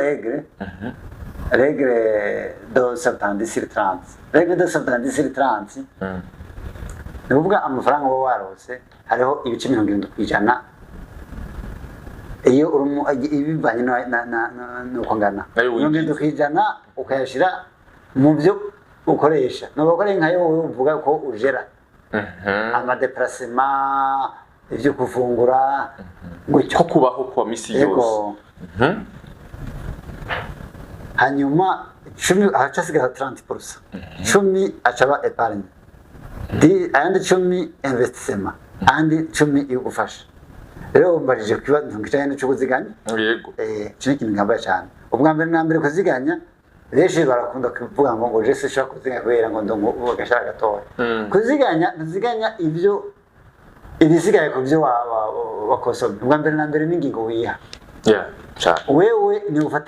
Règle, règle de 70 sur 30, règle de 70 sur 30. Ni ukuvuga amafaranga uba warose, hariho ibice 70% iyo urimo ibivanye n'uko ngana. Nayo winjiza. 70% ukayashyira mu byo ukoresha, ni ugakoreye nkayo wowe uvuga ko ujera ama déplacements, ibyo kufungura gutyo. Ko kubaho kwa misi yose. Yego. Hanyuma 10 ahaca hasigara 30%, 10 acaba épargne, ayandi 10 investissement, ayandi 10 yo gufasha. Rero umbajije ku kibazo kijanye n'ico kuziganya. Yego. Iki ni ikintu gihambaye cyane. Ubwa mbere na mbere, kuziganya, benshi barakunda kuvuga ngo je sinshobora kuziganya kubera ngo ndongo agashara gatoya. Kuziganya, ntuziganya ibyo ibisigaye ku byo wakosomye. Ubwa mbere na mbere n'ingingo wiha Yeah, cyane. wewe ni ufata.